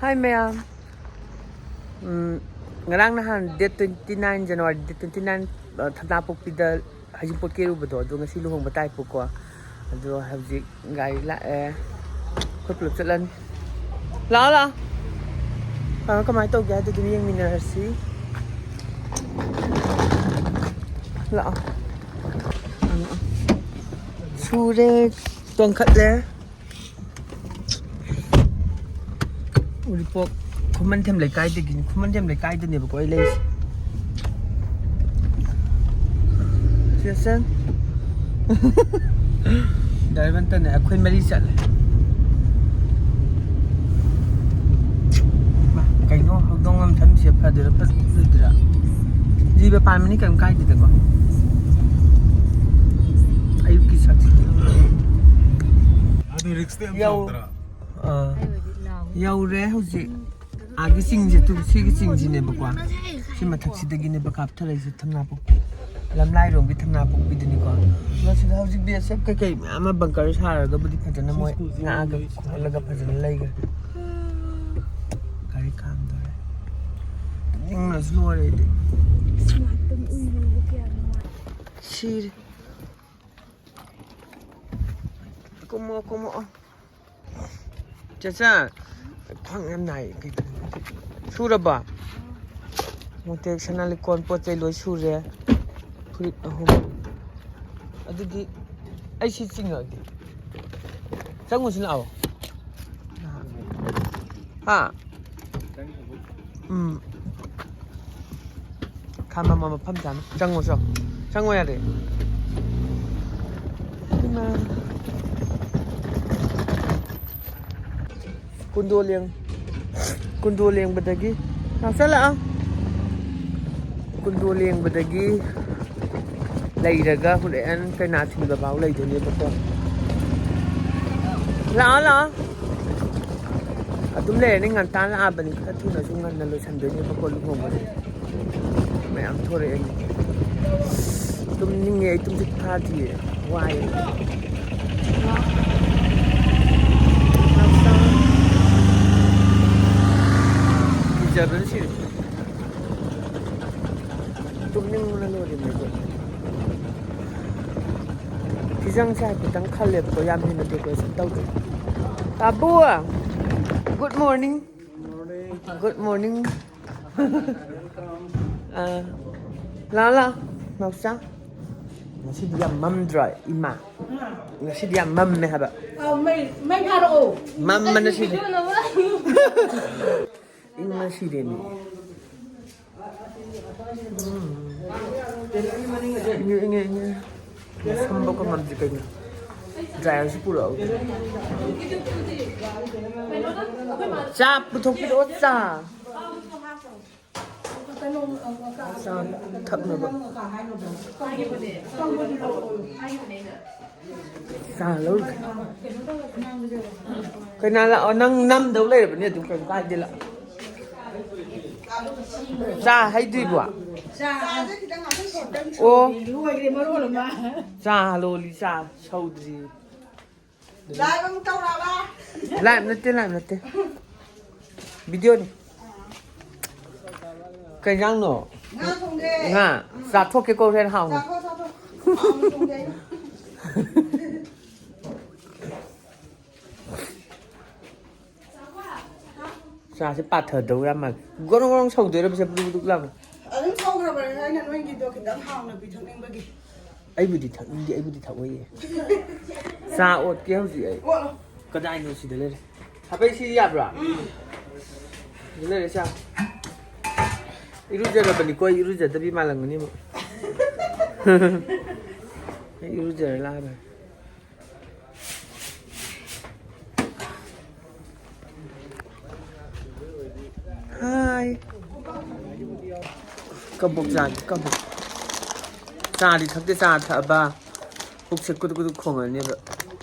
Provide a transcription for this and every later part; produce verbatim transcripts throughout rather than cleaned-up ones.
Hi ꯃꯌꯥꯝ꯫ ꯎꯝ, ꯉꯔꯥꯡ ꯅꯍꯥꯟ date twenty nine, January date twenty nine, ꯑ, ꯊꯝꯅꯥꯄꯣꯛꯄꯤꯗ ꯍꯩꯖꯤꯡꯄꯣꯠ ꯀꯦꯔꯨꯕꯗꯣ, ꯑꯗꯣ ꯉꯁꯤ ꯂꯨꯍꯣꯡꯕ ꯇꯥꯏꯄꯣꯀꯣ꯫ ꯑꯗꯣ ꯍꯧꯖꯤꯛ ꯒꯥꯔꯤ ꯂꯥꯛꯑꯦ꯫ ꯑꯩꯈꯣꯏ ꯄꯨꯂꯞ ꯆꯠꯂꯅꯤ꯫ ꯂꯥꯛꯑꯣ, ꯂꯥꯛꯑꯣ꯫ ꯀꯃꯥꯏ, ꯀꯃꯥꯏꯅ ꯇꯧꯒꯦ ꯍꯥꯏꯗꯣ ꯑꯗꯨꯝ ꯌꯦꯡꯃꯤꯟꯅꯔꯁꯤ꯫ ꯂꯥꯛꯑꯣ꯫ ꯁꯨꯔꯦ, ꯇꯣꯡꯈꯠꯂꯦ꯫ ꯎꯔꯤꯄꯣꯛ ꯈꯨꯃꯟꯊꯦꯝ ꯂꯩꯀꯥꯏꯗꯒꯤꯅꯤ, ꯈꯨꯃꯟꯊꯦꯝ ꯂꯩꯀꯥꯏꯗꯅꯦꯕꯀꯣ ꯑꯩ ꯂꯩꯔꯤꯁꯦ꯫ ꯆꯦꯆꯟ꯫ ꯗꯥꯏꯕꯟꯇꯅꯦ, ꯑꯩꯈꯣꯏ ꯃꯔꯤ ꯆꯠꯂꯦ꯫ ꯃꯥ, ꯀꯩꯅꯣ ꯍꯧꯗꯣꯡ ꯑꯃ ꯊꯝꯃꯤꯁꯦ ꯐꯗꯣꯏꯔꯥ ꯐꯠꯂꯣꯏꯗꯣꯏꯔꯥ? ꯖꯤꯕ ꯄꯥꯟꯕꯅꯤ, ꯀꯩꯝ ꯀꯥꯏꯗꯦꯗꯀꯣ꯫ ꯑꯌꯨꯛꯀꯤ ꯁꯛꯁꯤ꯫ ꯑꯗꯨ ꯔꯤꯛꯁꯇꯤ ꯌꯥꯝ ꯌꯧ-, ꯆꯥꯎꯗ꯭ꯔꯥ? ꯑꯥ꯫ ꯌꯧꯔꯦ ꯍꯧꯖꯤꯛ꯫ ꯑꯥꯒꯤ ꯆꯤꯡꯁꯦ, ꯇꯨ, ꯁꯤꯒꯤ ꯆꯤꯡꯁꯤꯅꯦꯕꯀꯣ꯫ ꯁꯤ ꯃꯊꯛꯁꯤꯗꯒꯤꯅꯦꯕ ꯀꯥꯞꯊꯔꯛꯏꯁꯦ, ꯊꯝꯅꯥꯄꯣꯛꯄꯤ꯫ ꯂꯝꯂꯥꯏꯔꯣꯝꯒꯤ ꯊꯝꯅꯥꯄꯣꯛꯄꯤꯗꯨꯅꯤꯀꯣ꯫ ꯑꯗꯣ ꯁꯤꯗ ꯍꯧꯖꯤꯛ ꯕꯤ ꯑꯦꯁ ꯑꯦꯐ ꯀꯩꯀꯩ ꯃꯌꯥꯝ ꯑꯃ ꯕꯪꯀꯔ ꯁꯥꯔꯒꯕꯨꯗꯤ ꯐꯖꯅ ꯃꯣꯏ ꯉꯥꯛꯑꯒ ꯈꯣꯠꯂꯒ ꯐꯖꯅ ꯂꯩꯈ꯭ꯔꯦ꯫ ꯒꯥꯔꯤ ꯈꯥꯝꯗꯣꯔꯦ꯫ ꯇꯨꯝꯅꯤꯡꯕꯅꯁꯨ ꯂꯣꯏꯔꯦ ꯑꯩꯗꯤ꯫ ꯁꯤꯔꯦ꯫ ꯀꯨꯝꯃꯣ, ꯀꯨꯝꯃꯣ꯫ ꯆꯦꯆꯥ, ꯈ꯭ꯋꯥꯡ ꯌꯥꯝ ꯅꯥꯏ꯫ ꯁꯨꯔꯕꯣ? ꯃꯣꯇꯦꯛ, ꯁꯅꯥ ꯂꯤꯛꯀꯣꯟ ꯄꯣꯠ ꯆꯩ ꯂꯣꯏ ꯁꯨꯔꯦ꯫ ꯐꯨꯔꯤꯠ ꯑꯍꯨꯝ꯫ ꯑꯗꯨꯗꯤ ꯑꯩ ꯁꯤ ꯆꯤꯡꯉꯛꯑꯒꯦ꯫ ꯆꯪꯉꯨꯁꯤ ꯂꯥꯛꯑꯣ꯫ ꯍꯥ? ꯎꯝ꯫ ꯈꯥꯝꯃꯝꯃꯣ ꯃꯐꯝ ꯆꯥꯅ꯫ ꯆꯪꯉꯣ ꯆꯣ꯫ ꯆꯪꯉꯣ ꯌꯥꯔꯦ꯫ ꯏꯃꯥ꯫ ꯀꯨꯟꯗꯣ ꯂꯦꯡ-, ꯀꯨꯟꯗꯣ ꯂꯦꯡꯕꯗꯒꯤ ꯉꯥꯛꯆꯜꯂꯛꯑꯣ꯫ ꯀꯨꯟꯗꯣ ꯂꯦꯡꯕꯗꯒꯤ ꯂꯩꯔꯒ ꯍꯣꯔꯦꯟ ꯀꯩꯅꯥ ꯊꯤꯟꯕ ꯐꯥꯎ ꯂꯩꯗꯣꯏꯅꯦꯕꯀꯣ꯫ ꯂꯥꯛꯑꯣ, ꯂꯥꯛꯑꯣ꯫ ꯑꯗꯨꯝ ꯂꯩꯔꯅꯤ, ꯉꯟꯇꯥ ꯂꯥꯛꯑꯕꯅꯤ, ꯈꯔ ꯊꯨꯅꯁꯨ ꯉꯟꯅ ꯂꯣꯏꯁꯟꯗꯣꯏꯅꯦꯕꯀꯣ ꯂꯨꯍꯣꯡꯕꯁꯦ꯫ ꯃꯌꯥꯝ ꯊꯣꯔꯛꯑꯦ꯫ ꯇꯨꯝꯅꯤꯡꯉꯦ ꯑꯩ, ꯇꯨꯝꯁꯤꯠ ꯐꯥꯗꯤꯌꯦ, ꯋꯥꯏꯌꯦ꯫ ꯁꯤꯔꯦ꯫ ꯇꯨꯝꯅꯤꯡꯕꯅ ꯂꯣꯏꯔꯦ ꯑꯩꯈꯣꯏ꯫ ꯐꯤꯖꯪꯁꯦ ꯍꯥꯏꯐꯦꯠꯇꯪ ꯈꯜꯂꯦꯕꯀꯣ, ꯌꯥꯝ ꯍꯦꯟꯅ decoration ꯇꯧꯗꯦ꯫ ꯇꯥꯕꯨ! Good morning. Good morning. ꯑꯥ, ꯂꯥ, ꯂꯥ, ꯅꯥꯎꯆꯥ꯫ ꯉꯁꯤꯗꯤ ꯌꯥꯝ ꯃꯝꯗ꯭ꯔꯣ, ꯏꯃꯥ? ꯉꯁꯤꯗꯤ ꯌꯥꯝ ꯃꯝꯃꯦ ꯍꯥꯏꯕ꯫ ꯑꯥ, ꯃꯩ, ꯃꯩ ꯊꯥꯔꯛꯑꯣ꯫ ꯃꯝꯕꯅ ꯁꯤꯔꯦ꯫ ꯏꯪꯅ ꯁꯤꯔꯦꯅꯦ꯫ ꯎꯝ꯫ ꯏꯪꯉꯦ, ꯏꯪꯉꯦ, ꯏꯪꯉꯦ꯫ ꯁꯝꯕ ꯀꯃꯟꯁꯦ ꯀꯩꯅꯣ? Dryerꯁꯨ ꯄꯨꯔꯛꯎ꯫ ꯆꯥ ꯄꯨꯊꯣꯛꯄꯤꯔꯛꯑꯣ, ꯆꯥ꯫ ꯆꯥ ꯊꯛꯅꯕ꯫ ꯆꯥ ꯂꯧꯔꯨꯒꯦ꯫ ꯀꯩꯅꯥ ꯂꯥꯛꯑꯣ, ꯅꯪ ꯅꯝꯗꯧ ꯂꯩꯔꯕꯅꯦ ꯑꯗꯨꯝ, ꯀꯩꯝ ꯀꯥꯏꯗꯦ, ꯂꯥꯛꯑꯣ꯫ ꯆꯥ ꯍꯩꯗ꯭ꯔꯤꯕꯣ? ꯆꯥ ꯑꯣ꯫ ꯂꯣꯏꯈ꯭ꯔꯦ ꯃꯔꯣꯜ ꯑꯃ꯫ ꯆꯥ ꯂꯣꯜꯂꯤ, ꯆꯥ ꯁꯧꯗ꯭ꯔꯤ꯫ Live ꯑꯃꯨꯛ ꯇꯧꯔꯕ? Live ꯅꯠꯇꯦ, live ꯅꯠꯇꯦ꯫ Videoꯅꯤ꯫ ꯀꯩ ꯏꯟꯖꯥꯡꯅꯣ? ꯉꯥ ꯊꯣꯡꯒꯦ꯫ ꯉꯥ? ꯎꯝ꯫ ꯆꯥꯊꯣꯛꯀꯦꯀꯣ ꯍꯣꯔꯦꯟ ꯍꯥꯎꯅ꯫ ꯆꯥꯊꯣꯛ, ꯆꯥꯊꯣꯛ꯫ ꯍꯥꯎꯅ ꯊꯣꯡꯒꯦ ꯑꯩꯅ꯫ ꯆꯥꯁꯦ ꯄꯥꯊꯗꯧ ꯌꯥꯝ ꯃꯥꯜꯂꯦ꯫ ꯒꯣꯔꯣꯡ ꯒꯣꯔꯣꯡ ꯁꯧꯗꯣꯏꯔꯕꯁꯦ ꯕꯨꯗꯨꯛ ꯕꯨꯗꯨꯛ ꯂꯥꯎꯅ? ꯑꯗꯨꯝ ꯁꯧꯈ꯭ꯔꯕꯅꯤꯅ ꯑꯩꯅ ꯅꯣꯏꯒꯤꯗꯣ ꯈꯤꯇꯪ ꯍꯥꯎꯅ ꯄꯤꯊꯛꯅꯤꯡꯕꯒꯤ꯫ ꯑꯩꯕꯨꯗꯤ ꯊꯛꯅꯤꯡꯗꯦ, ꯑꯩꯕꯨꯗꯤ ꯊꯛꯑꯣꯏꯌꯦ꯫ ꯆꯥ ꯑꯣꯠꯀꯦ ꯍꯧꯖꯤꯛ ꯑꯩ꯫ ꯑꯣꯠꯂꯣ꯫ ꯀꯗꯥꯏꯅꯣ ꯁꯤꯗ ꯂꯩꯔꯦ? ꯍꯥꯄꯩ ꯁꯤ ꯌꯥꯕ꯭ꯔꯥ? ꯎꯝ꯫ ꯁꯤꯗ ꯂꯩꯔꯦ ꯆꯥ꯫ ꯏꯔꯨꯖꯔꯕꯅꯤꯀꯣ, ꯑꯩ ꯏꯔꯨꯖꯗꯕꯤ ꯃꯥꯜꯂꯝꯒꯅꯤ ꯑꯃꯨꯛ꯫ ꯑꯩ ꯏꯔꯨꯖꯔ ꯂꯥꯛꯑꯕꯅꯤ꯫ ꯍꯥꯏ꯫ ꯀꯕꯣꯛ ꯆꯥꯒꯦ, ꯀꯕꯣꯛ꯫ ꯆꯥꯗꯤ ꯊꯛꯇꯦ, ꯆꯥ ꯊꯛꯑꯕ ꯄꯨꯛꯁꯦ ꯀꯨꯗꯨꯛ ꯀꯨꯗꯨꯛ ꯈꯣꯡꯉꯅꯦꯕ꯫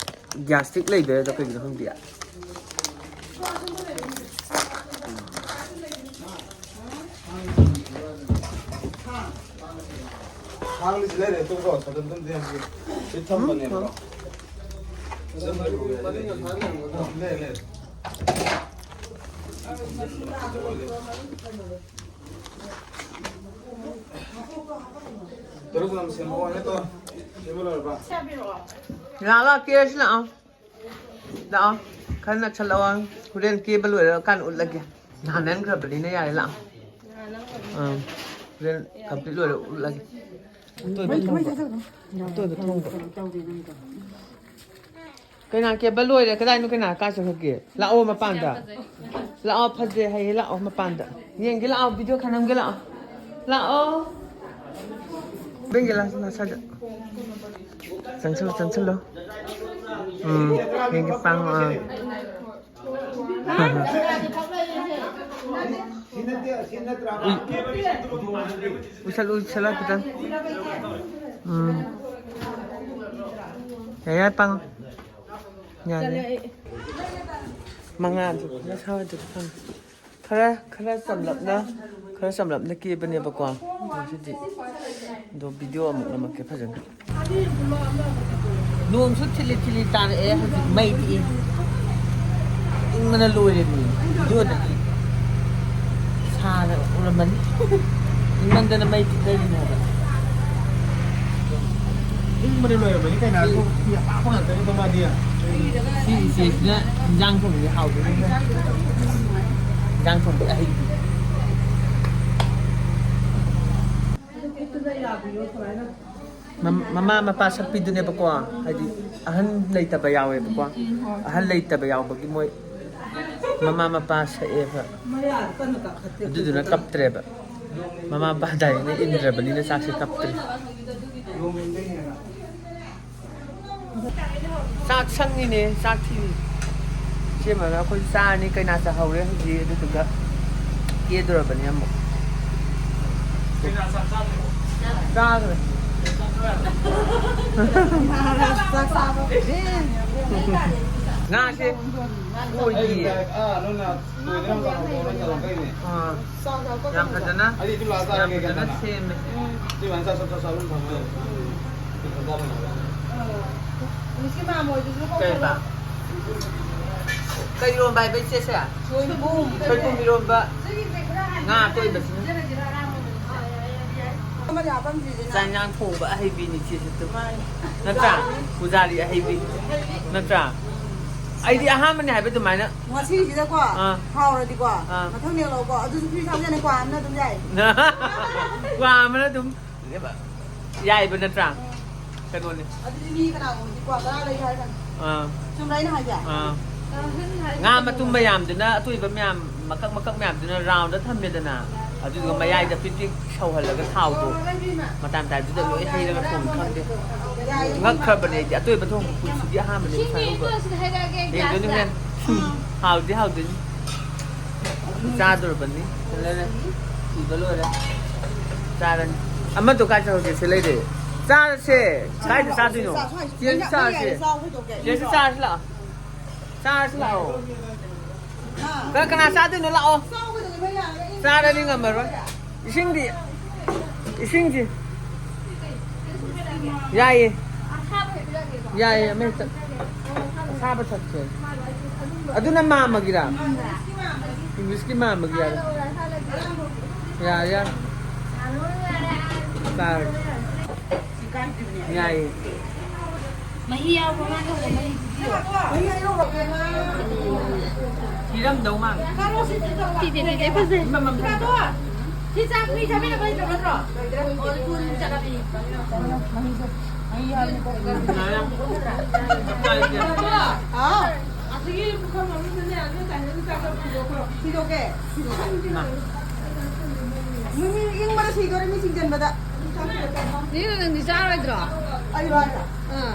Gastric ꯂꯩꯕꯩꯔꯥ ꯀꯩꯒꯤꯅꯣ ꯈꯪꯗꯦ꯫ ꯊꯥꯡꯗꯤ ꯁꯤ ꯂꯩꯔꯦ, ꯇꯨꯀꯣ, ꯁꯥꯇꯤꯟ ꯇꯨꯝꯗꯤ ꯌꯥꯝ ꯁꯤ ꯊꯝꯕꯅꯦꯕꯀꯣ꯫ ꯂꯩꯔꯦ, ꯂꯩꯔꯦ꯫ ꯇꯔꯨꯛ ꯂꯝ ꯁꯦꯝꯃꯛꯑꯣ ꯍꯥꯏꯅ ꯇꯧ꯫ ꯁꯦꯝꯕ ꯂꯣꯏꯔꯕ? ꯂꯥꯛꯑꯣ, ꯂꯥꯛꯑꯣ, ꯀꯦꯔꯁꯤ ꯂꯥꯛꯑꯣ꯫ ꯂꯥꯛꯑꯣ꯫ ꯈꯔ ꯅꯛꯁꯜꯂꯛꯑꯣ꯫ ꯍꯣꯔꯦꯟ ꯀꯦꯕ ꯂꯣꯏꯔꯀꯥꯟ ꯎꯠꯂꯒꯦ꯫ ꯅꯍꯥꯟꯍꯟꯈ꯭ꯔꯕꯅꯤꯅ ꯌꯥꯔꯦ, ꯂꯥꯛꯑꯣ꯫ ꯑꯥ꯫ ꯍꯣꯔꯦꯟ complete ꯂꯣꯏꯔ ꯎꯠꯂꯒꯦ꯫ ꯑꯇꯣꯏꯕ ꯊꯣꯡꯕ꯫ ꯑꯇꯣꯏꯕ ꯊꯣꯡꯕ꯫ ꯀꯩꯅꯥ ꯀꯦꯕ ꯂꯣꯏꯔꯦ꯫ ꯀꯗꯥꯏꯅꯣ ꯀꯩꯅꯥ? ꯀꯥꯏ ꯆꯠꯈ꯭ꯔꯒꯦ? ꯂꯥꯛꯑꯣ ꯃꯄꯥꯟꯗ꯫ ꯂꯥꯛꯑꯣ, ꯐꯖꯩ ꯍꯥꯏꯌꯦ꯫ ꯂꯥꯛꯑꯣ ꯃꯄꯥꯟꯗ꯫ ꯌꯦꯡꯒꯦ ꯂꯥꯛꯑꯣ, video ꯈꯔ ꯅꯝꯒꯦ ꯂꯥꯛꯑꯣ꯫ ꯂꯥꯛꯑꯣ꯫ ꯕꯦꯡꯒꯦ ꯂꯥꯛꯑꯣ, ꯂꯥꯛꯑꯣ ꯁ꯭ꯋꯥꯏꯗ꯫ ꯆꯪꯁꯤꯜꯂꯣ, ꯆꯪꯁꯤꯜꯂꯣ꯫ ꯎꯝ, ꯌꯦꯡꯒꯦ ꯄꯥꯡꯉꯣ꯫ ꯑꯥ꯫ ꯎꯏ-, ꯎꯏꯁꯜꯂꯨ, ꯎꯏꯁꯜꯂꯨ ꯈꯤꯇꯪ꯫ ꯎꯝ꯫ ꯌꯥꯔꯦ, ꯌꯥꯔꯦ, ꯄꯥꯡꯉꯣ꯫ ꯌꯥꯔꯦ꯫ ꯃꯉꯥꯗꯨ ꯅꯁꯥꯗꯨ ꯐꯪ-, ꯈꯔ, ꯈꯔ ꯆꯝꯂꯞꯅ, ꯈꯔ ꯆꯝꯂꯞꯅ ꯀꯦꯕꯅꯦꯕꯀꯣ꯫ ꯉꯁꯤꯗꯤ ꯑꯗꯣ video ꯑꯃꯨꯛ ꯅꯝꯃꯛꯀꯦ ꯐꯖꯅ꯫ ꯅꯣꯡꯁꯨ ꯊꯤꯂꯤ ꯊꯤꯂꯤ ꯇꯥꯔꯛꯑꯦ ꯍꯧꯖꯤꯛ, ꯃꯩ ꯇꯤꯛꯏ꯫ ꯏꯪꯕꯅ ꯂꯣꯏꯔꯦꯃꯤ꯫ Video ꯗꯗꯤ ꯁꯥꯅ ꯎꯔꯝꯃꯅꯤ꯫ ꯏꯪꯃꯟꯗꯅ ꯃꯩ ꯇꯤꯛꯊꯔꯤꯅꯦ ꯍꯥꯏꯕ꯫ ꯏꯪꯕꯅ ꯂꯣꯏꯔꯝꯃꯅꯤ ꯀꯩꯅꯣ꯫ ꯐꯤ ꯑꯄꯥꯕ ꯉꯥꯛꯇꯅꯤꯗꯣ ꯃꯥꯗꯤ꯫ ꯁꯤ ꯏꯆꯦꯁꯤꯅ ꯏꯟꯖꯥꯡ ꯊꯣꯡꯕꯗꯤ ꯍꯥꯎꯗꯣꯏꯅꯤ꯫ ꯏꯟꯖꯥꯡ ꯊꯣꯡꯕꯗꯤ ꯑꯍꯩꯕꯤ꯫ ꯃꯝ-, ꯃꯃꯥ ꯃꯄꯥ ꯁꯛꯄꯤꯗꯨꯅꯦꯕꯀꯣ, ꯍꯥꯏꯗꯤ ꯑꯍꯟ ꯂꯩꯇꯕ ꯌꯥꯎꯋꯦꯕꯀꯣ, ꯑꯍꯜ ꯂꯩꯇꯕ ꯌꯥꯎꯕꯒꯤ ꯃꯣꯏ ꯃꯃꯥ ꯃꯄꯥ ꯁꯛꯑꯦꯕ, ꯑꯗꯨꯗꯨꯅ ꯀꯞꯇ꯭ꯔꯦꯕ꯫ ꯃꯃꯥ ꯃꯄꯥ ꯗꯥꯏꯔꯦꯛꯅ ꯏꯟꯗ꯭ꯔꯕꯅꯤꯅ ꯆꯥꯛꯁꯦ ꯀꯞꯇ꯭ꯔꯦ꯫ ꯆꯥꯛ ꯁꯪꯉꯤꯅꯦ, ꯆꯥꯛ ꯊꯤꯔꯤ꯫ ꯏꯆꯦꯃꯒ ꯑꯩꯈꯣꯏ ꯆꯥꯔꯅꯤ꯫ ꯀꯩꯅꯥ ꯆꯥꯍꯧꯔꯦ ꯍꯧꯖꯤꯛ, ꯑꯗꯨꯗꯨꯒ ꯀꯦꯗꯣꯔꯕꯅꯤ ꯑꯃꯨꯛ꯫ ꯆꯥꯈ꯭ꯔꯦ꯫ ꯆꯥꯛ ꯆꯥꯕ꯫ ꯉꯥꯁꯦ ꯑꯣꯏꯗꯤꯌꯦ꯫ ꯑꯥ꯫ ꯌꯥꯝ ꯐꯖꯅ, ꯌꯥꯝ ꯐꯖꯅ ꯁꯦꯝꯃꯦ꯫ ꯀꯩꯕ? ꯀꯩ ꯏꯔꯣꯝꯕ ꯍꯥꯏꯕ ꯏꯆꯦꯁꯦ? ꯁꯣꯏꯕꯨꯝ꯫ ꯁꯣꯏꯕꯨꯝ ꯏꯔꯣꯝꯕ꯫ ꯉꯥ ꯑꯇꯣꯏꯕꯁꯤꯅ꯫ ꯑꯃꯗꯤ ꯍꯥꯞꯄꯝꯗ꯭ꯔꯤꯁꯤꯅ꯫ ꯆꯥꯛ ꯏꯟꯖꯥꯡ ꯊꯣꯡꯕ ꯑꯍꯩꯕꯤꯅꯤ ꯏꯆꯦꯁꯦ ꯑꯗꯨꯝ꯫ ꯅꯠꯇ꯭ꯔꯥ? ꯄꯨꯖꯥꯔꯤ ꯑꯍꯩꯕꯤ꯫ ꯅꯠꯇ꯭ꯔꯥ? ꯑꯩꯗꯤ ꯑꯍꯥꯟꯕꯅꯦ ꯍꯥꯏꯕ ꯑꯗꯨꯃꯥꯏꯅ꯫ ꯉꯁꯤꯁꯤꯗꯀꯣ, ꯑꯥ꯫ ꯍꯥꯎꯔꯗꯤꯀꯣ, ꯑꯥ꯫ ꯃꯊꯪ ꯂꯦꯛꯂꯛꯑꯣꯀꯣ꯫ ꯑꯗꯨꯁꯨ free ꯊꯥꯖꯅꯤ, ꯀ꯭ꯋꯥ ꯑꯃꯅ ꯑꯗꯨꯝ ꯌꯥꯏ꯫ ꯀ꯭ꯋꯥ ꯑꯃꯅ ꯑꯗꯨꯝ ꯌꯥꯏꯕ ꯅꯠꯇ꯭ꯔꯥ? ꯀꯩꯅꯣꯅꯦ꯫ ꯑꯗꯨꯗꯤ ꯃꯤ ꯀꯅꯥꯒꯨꯝꯕꯗꯤ ꯀ꯭ꯋꯥ ꯇꯔꯥ ꯂꯩ ꯍꯥꯏꯔꯒꯅꯤ꯫ ꯑꯥ꯫ ꯆꯨꯝꯕ꯭ꯔꯥ ꯑꯩꯅ ꯍꯥꯏꯁꯦ? ꯑꯥ꯫ ꯉꯥ ꯃꯇꯨꯝ ꯃꯌꯥꯝꯗꯨꯅ, ꯑꯇꯣꯏꯕ ꯃꯌꯥꯝ, ꯃꯀꯛ ꯃꯀꯛ ꯃꯌꯥꯝꯗꯨꯅ round ꯊꯝꯃꯦꯗꯅ, ꯑꯗꯨꯗꯨꯒ ꯃꯌꯥꯏꯗ ꯄꯤꯛ ꯄꯤꯛ ꯁꯧꯍꯜꯂꯒ ꯊꯥꯎꯗꯣ ꯃꯇꯥꯏ ꯃꯇꯥꯏꯗꯨꯗ ꯂꯣꯏ ꯍꯩꯔꯒ ꯊꯣꯡꯉꯤ ꯈꯪꯗꯦ꯫ ꯉꯛꯈ꯭ꯔꯕꯅꯦ ꯑꯩꯗꯤ, ꯑꯇꯣꯏꯕ ꯊꯣꯡꯕ ꯄꯨꯟꯁꯤꯒꯤ ꯑꯍꯥꯟꯕꯅꯦ ꯁꯨꯃꯥꯏꯅ ꯎꯕ꯫ ꯌꯦꯡꯗꯣꯏꯅꯤ ꯍꯣꯔꯦꯟ꯫ ꯍꯥꯎꯗꯤ ꯍꯥꯎꯗꯣꯏꯅꯤ꯫ ꯆꯥꯗꯣꯔꯕꯅꯤ꯫ ꯂꯩꯔꯦ꯫ ꯏꯕ ꯂꯣꯏꯔꯦ꯫ ꯆꯥꯔꯅꯤ꯫ ꯑꯃꯗꯣ ꯀꯥꯏ ꯆꯠꯈ꯭ꯔꯒꯦ? ꯁꯤ ꯂꯩꯔꯦ꯫ ꯆꯥꯔꯁꯦ꯫ ꯀꯥꯏꯗ ꯆꯥꯗꯣꯏꯅꯣ? ꯆꯥꯁꯦ꯫ ꯆꯦꯁꯨ ꯆꯥꯔꯁꯦ꯫ ꯆꯥꯁꯦ ꯂꯥꯛꯑꯣ꯫ ꯆꯥꯔꯁꯤ ꯂꯥꯛꯑꯣ꯫ ꯀꯅꯥ, ꯀꯅꯥ ꯆꯥꯗꯣꯏꯅꯣ? ꯂꯥꯛꯑꯣ꯫ ꯆꯥꯔꯗꯤ ꯉꯝꯃꯔꯣꯏ꯫ ꯏꯁꯤꯡꯗꯤ? ꯏꯁꯤꯡꯁꯤ? ꯌꯥꯏꯌꯦ꯫ ꯌꯥꯏꯌꯦ, ꯑꯃ ꯍꯦꯛꯇ꯫ ꯑꯁꯥꯕ ꯊꯛꯁꯦ꯫ ꯑꯗꯨꯅ ꯃꯥꯝꯃꯒꯤꯔꯥ? English ꯀꯤ ꯃꯥꯝꯃꯒꯤ ꯌꯥꯔꯦ꯫ ꯌꯥꯔꯦ, ꯌꯥꯔꯦ꯫ ꯆꯥꯔꯒꯦ꯫ ꯌꯥꯏꯌꯦ꯫ ꯃꯍꯤ ꯌꯥꯎꯕ꯭ꯔꯣ? ꯉꯥ ꯊꯣꯡꯕ ꯃꯍꯤ ꯄꯤꯕꯤꯌꯣ꯫ ꯄꯤꯔꯝꯗꯧ ꯃꯥꯜꯂꯦ꯫ ꯇꯤꯗꯦ, ꯇꯤꯗꯦ, ꯐꯖꯩ꯫ ꯏꯃꯝ ꯃꯝ ꯊꯝꯗ꯭ꯔꯣ? ꯁꯤ ꯆꯥꯛ ꯃꯤ ꯆꯥꯃꯤꯟꯅꯕ ꯂꯩꯇ꯭ꯔꯣ ꯅꯠꯇ꯭ꯔꯣ? ꯃꯍꯤꯁꯦ꯫ ꯃꯍꯤ ꯌꯥꯎꯔꯗꯤ ꯀꯣꯛ ꯌꯥꯔꯦ꯫ ꯍꯥꯎ꯫ ꯑꯁꯤꯒꯤ ꯄꯨꯈꯝ ꯃꯅꯨꯡꯗꯅꯦ, ꯑꯗꯨ ꯇꯥꯏꯅꯗꯤ ꯆꯥꯛ ꯈꯔ ꯄꯨꯊꯣꯛꯈ꯭ꯔꯣ꯫ ꯊꯤꯗꯣꯛꯀꯦ꯫ ꯃꯤ, ꯃꯤ ꯏꯪꯕꯗ ꯁꯤꯗꯣꯔꯦ, ꯃꯤ ꯆꯤꯡꯁꯤꯟꯕꯗ꯫ ꯅꯦꯅꯦ, ꯅꯪꯗꯤ ꯆꯥꯔꯣꯏꯗ꯭ꯔꯣ? ꯑꯩꯔꯣ ꯍꯥꯏꯁꯦ? ꯑꯥ꯫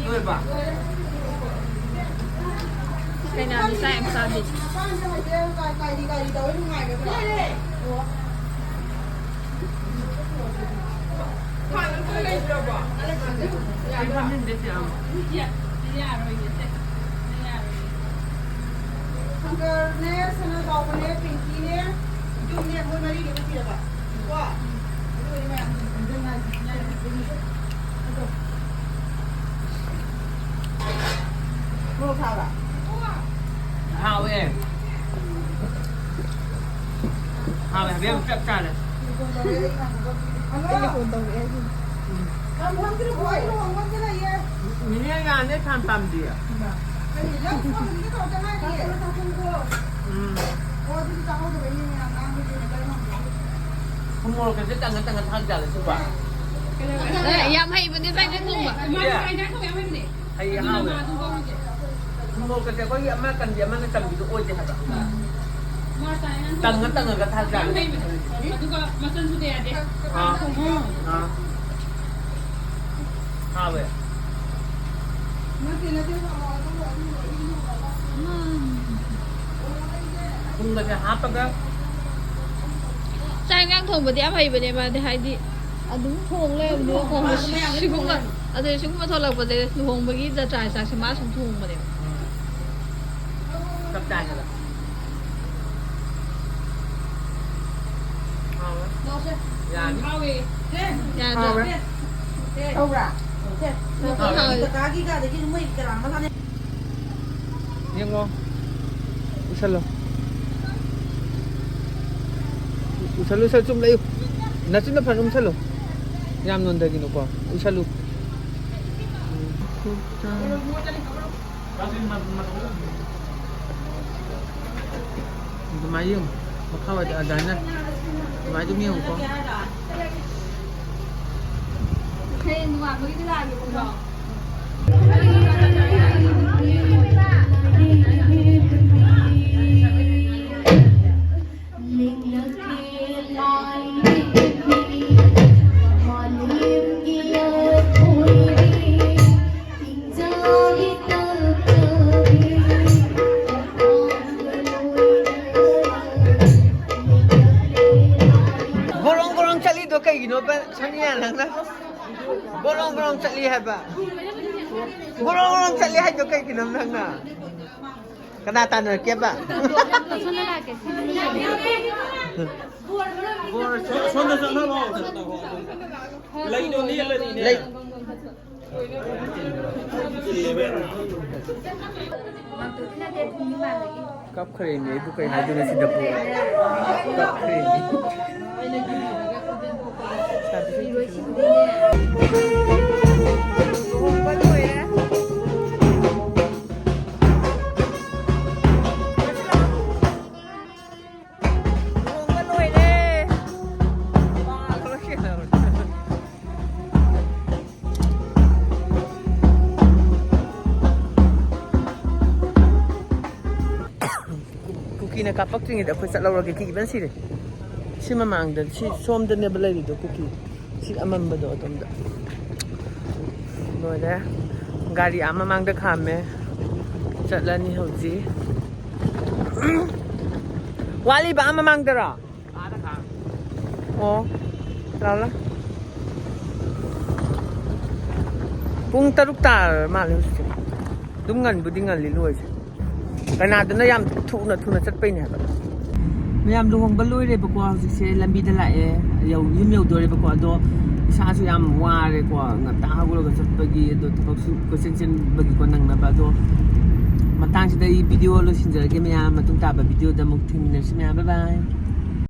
ꯂꯣꯏꯕ? ꯀꯩꯅꯥꯗꯤ ꯆꯥꯛ ꯌꯥꯝ ꯆꯥꯗꯦ꯫ ꯃꯄꯥꯟꯗ ꯍꯥꯏꯁꯦ ꯀꯥꯏ-, ꯀꯥꯏꯔꯤ ꯀꯥꯏꯔꯤ ꯇꯧꯔ ꯅꯨꯡꯉꯥꯏꯒꯗ꯭ꯔꯣ? ꯑꯣ꯫ ꯁꯪꯀꯔꯅꯦ, ꯁꯅꯥꯖꯥꯎꯕꯅꯦ, ꯄꯤꯡꯀꯤꯅꯦ, ꯌꯨꯝꯅꯦ, ꯃꯣꯏ ꯃꯔꯤꯅꯦ ꯃꯊꯤꯔꯕ? ꯀꯣ? ꯑꯗꯨ ꯑꯣꯏꯗꯤ ꯃꯌꯥꯝ ꯄꯨꯟꯁꯤꯟꯅꯔꯁꯤ꯫ ꯑꯗꯣ꯫ ꯃꯣꯔꯣꯛ ꯁꯥꯕ꯭ꯔꯥ? ꯍꯥꯎꯋꯦ꯫ ꯍꯥꯎꯋꯦ ꯍꯥꯏꯕ, ꯌꯥꯝ ꯆꯞ ꯆꯥꯔꯦ꯫ ꯑꯩꯅ ꯐꯣꯟ ꯇꯧꯔꯛꯑꯦ ꯍꯥꯏꯁꯤꯅꯦ꯫ ꯅꯤꯅꯦ ꯉꯥꯅꯦ ꯊꯥꯝ ꯄꯥꯝꯗꯤꯌꯦ꯫ ꯎꯝ꯫ ꯊꯨꯝ ꯃꯣꯔꯣꯛꯀꯁꯦ ꯇꯪꯉ ꯇꯪꯉ ꯊꯥꯛ ꯖꯥꯠꯂ ꯁꯤꯕꯣ? ꯑꯦ, ꯌꯥꯝ ꯍꯩꯕꯅꯦ ꯆꯥꯛ ꯏꯟꯖꯥꯡ ꯊꯣꯡꯕ꯫ ꯏꯆꯦ꯫ ꯍꯩ ꯍꯥꯎꯋꯦ꯫ ꯊꯨꯝ ꯃꯣꯔꯣꯛꯀꯁꯦ ꯑꯩꯈꯣꯏꯒꯤ ꯑꯃ ꯀꯟꯕꯤ ꯑꯃꯅ ꯀꯟꯕꯤꯗꯣ ꯑꯣꯏꯗꯦ ꯍꯥꯏꯕ꯫ ꯇꯪꯉ ꯇꯪꯉꯒ ꯊꯥꯛ ꯌꯥꯅꯤ꯫ ꯑꯗꯨꯒ ꯃꯆꯜꯁꯨ ꯀꯌꯥ ꯌꯥꯗꯦ꯫ ꯑꯥ꯫ ꯑꯥ꯫ ꯍꯥꯎꯋꯦ꯫ ꯊꯨꯝꯒꯁꯦ ꯍꯥꯞꯄꯒ꯫ ꯆꯥꯛ ꯏꯟꯖꯥꯡ ꯊꯣꯡꯕꯗꯤ ꯌꯥꯝ ꯍꯩꯕꯅꯦ ꯃꯥꯗꯤ, ꯍꯥꯏꯗꯤ ꯑꯗꯨꯝ ꯊꯣꯡ ꯂꯩꯔꯕꯅꯤꯅꯀꯣ꯫ ꯁꯤꯒꯨꯝꯕ, ꯑꯗꯨꯅꯦ ꯁꯤꯒꯨꯝꯕ ꯊꯣꯛꯂꯛꯄꯁꯦ ꯂꯨꯍꯣꯡꯕꯒꯤ ꯖꯇ꯭ꯔꯥꯒꯤ ꯆꯥꯛꯁꯦ ꯃꯥ ꯁꯨꯝ ꯊꯣꯡꯕꯅꯦꯕ꯫ ꯎꯝ꯫ ꯆꯞ ꯆꯥꯏ ꯍꯥꯏꯕ꯫ ꯍꯥꯎꯋꯦ꯫ ꯌꯥꯅꯤ꯫ ꯍꯥꯎꯋꯦ꯫ ꯌꯥꯗ꯭ꯔꯣ? ꯍꯥꯎꯋꯦ꯫ ꯇꯧꯕ꯭ꯔꯥ? ꯁꯦ꯫ ꯍꯥꯎꯋꯦ꯫ ꯀꯀꯥꯒꯤꯒ ꯑꯗꯒꯤ ꯃꯣꯏ ꯀꯅꯥ ꯑꯃ ꯁꯥꯟꯅꯩ꯫ ꯌꯦꯡꯉꯣ꯫ ꯎꯁꯜꯂꯣ꯫ ꯎꯁꯜꯂꯨ, ꯎꯁꯜꯂꯨ, ꯆꯨꯝ ꯂꯩꯌꯨ꯫ ꯅꯆꯤꯟꯗꯣ ꯐꯖꯅ ꯎꯝꯁꯜꯂꯨ꯫ ꯌꯥꯝ ꯅꯣꯟꯊꯒꯤꯅꯨꯀꯣ꯫ ꯎꯁꯜꯂꯨ꯫ ꯎꯝ꯫ ꯑꯗꯨꯃꯥꯏꯅ ꯌꯦꯡꯉꯨ꯫ ꯃꯈꯥ ꯑꯣꯏꯗ ꯑꯗꯨꯃꯥꯏꯅ꯫ ꯑꯗꯨꯃꯥꯏꯅ ꯑꯗꯨꯝ ꯌꯦꯡꯉꯨꯀꯣ꯫ ꯍꯌꯦꯡ ꯅꯣꯡꯉꯥꯟꯕꯒꯤꯗꯤ ꯂꯥꯛꯑꯒꯦꯕꯀꯣ꯫ ꯒꯣꯔꯣꯡ ꯒꯣꯔꯣꯡ ꯆꯠꯂꯤꯗꯣ ꯀꯩꯒꯤꯅꯣꯕ, ꯁꯣꯅꯤꯌꯥ, ꯅꯪꯅ? ꯒꯣꯔꯣꯡ ꯒꯣꯔꯣꯡ ꯆꯠꯂꯤ ꯍꯥꯏꯕ꯫ ꯒꯣꯔꯣꯡ ꯒꯣꯔꯣꯡ ꯆꯠꯂꯤ ꯍꯥꯏꯗꯣ ꯀꯩꯒꯤꯅꯣ ꯅꯪꯅ? ꯀꯅꯥ ꯇꯥꯟꯅꯔꯛꯀꯦꯕ? ꯁꯣꯝꯗ ꯂꯥꯛꯀꯦ, ꯁꯣꯝꯗ ꯂꯥꯛꯀꯦ꯫ ꯁꯣꯝꯗ ꯆꯠꯅꯔꯣ꯫ ꯂꯩꯗꯣ ꯅꯦꯠꯂꯅꯤꯅꯦ꯫ ꯂꯩ-, ꯀꯞꯈ꯭ꯔꯦꯅꯦ ꯑꯩꯕꯨ ꯀꯩ ꯍꯥꯏꯗꯣꯏꯅꯣ ꯁꯤꯗꯕꯨ꯫ ꯀꯞꯈ꯭ꯔꯦꯅꯦ꯫ ꯂꯨꯍꯣꯡꯕ ꯂꯣꯏꯔꯦ꯫ ꯂꯨꯍꯣꯡꯕ ꯂꯣꯏꯔꯦ꯫ ꯄꯥꯜꯂꯣꯏ ꯀꯩꯗꯧꯔꯦ? ꯀꯨꯀꯤꯅ ꯀꯥꯞꯄꯛꯇ꯭ꯔꯤꯉꯩꯗ ꯑꯩꯈꯣꯏ ꯆꯠꯍꯧꯔꯒꯦ꯫ ꯀꯤꯕꯅ ꯁꯤꯔꯦ꯫ ꯁꯤ ꯃꯃꯥꯡꯗ, ꯁꯤ ꯁꯣꯝꯗꯅꯦꯕ ꯂꯩꯔꯤꯗꯣ ꯀꯨꯀꯤ꯫ ꯁꯤ ꯑꯃꯝꯕꯗꯣ ꯑꯗꯣꯝꯗ꯫ ꯂꯣꯏꯔꯦ꯫ ꯒꯥꯔꯤ ꯑꯥ ꯃꯃꯥꯡꯗ ꯈꯥꯝꯃꯦ꯫ ꯆꯠꯂꯅꯤ ꯍꯧꯖꯤꯛ꯫ ꯋꯥꯠꯂꯤꯕ ꯑꯥ ꯃꯃꯥꯡꯗꯔꯣ? ꯑꯣ, ꯂꯥꯎ ꯂꯥꯎ꯫ ꯄꯨꯡ ꯇꯔꯨꯛ ꯇꯥꯔ ꯃꯥꯜꯂꯦ ꯍꯧꯖꯤꯛꯁꯦ꯫ ꯑꯗꯨꯝ ꯉꯟꯕꯨꯗꯤ ꯉꯜꯂꯤ ꯂꯣꯏꯁꯦ꯫ ꯀꯅꯥꯗꯨꯅ ꯌꯥꯝ ꯊꯨꯅ ꯊꯨꯅ ꯆꯠꯄꯩꯅꯦ ꯍꯥꯏꯕ꯫ ꯃꯌꯥꯝ ꯂꯨꯍꯣꯡꯕ ꯂꯣꯏꯔꯦꯕꯀꯣ, ꯍꯧꯖꯤꯛꯁꯦ ꯂꯝꯕꯤꯗ ꯂꯥꯛꯑꯦ꯫ ꯌꯧ-, ꯌꯨꯝ ꯌꯧꯗꯣꯔꯦꯕꯀꯣ꯫ ꯑꯗꯣ ꯏꯁꯥꯁꯨ ꯌꯥꯝ ꯋꯥꯔꯦꯀꯣ, ꯉꯟꯇꯥ ꯍꯧꯒꯠꯂꯒ ꯆꯠꯄꯒꯤ꯫ ꯑꯗꯣ ꯊꯕꯛꯁꯨ ꯀꯣꯏꯆꯦꯟ ꯆꯦꯟꯕꯒꯤꯀꯣ ꯅꯪꯅꯕ꯫ ꯑꯗꯣ ꯃꯇꯥꯡꯁꯤꯗ ꯑꯩ ꯚꯤꯗꯤꯑꯣ ꯂꯣꯏꯁꯤꯟꯖꯔꯒꯦ ꯃꯌꯥꯝ꯫ ꯃꯇꯨꯡ ꯇꯥꯕ ꯚꯤꯗꯤꯑꯣꯗ ꯑꯃꯨꯛ ꯊꯦꯡꯃꯤꯟꯅꯔꯁꯤ ꯃꯌꯥꯝ꯫ ꯕꯥꯏ ꯕꯥꯏ꯫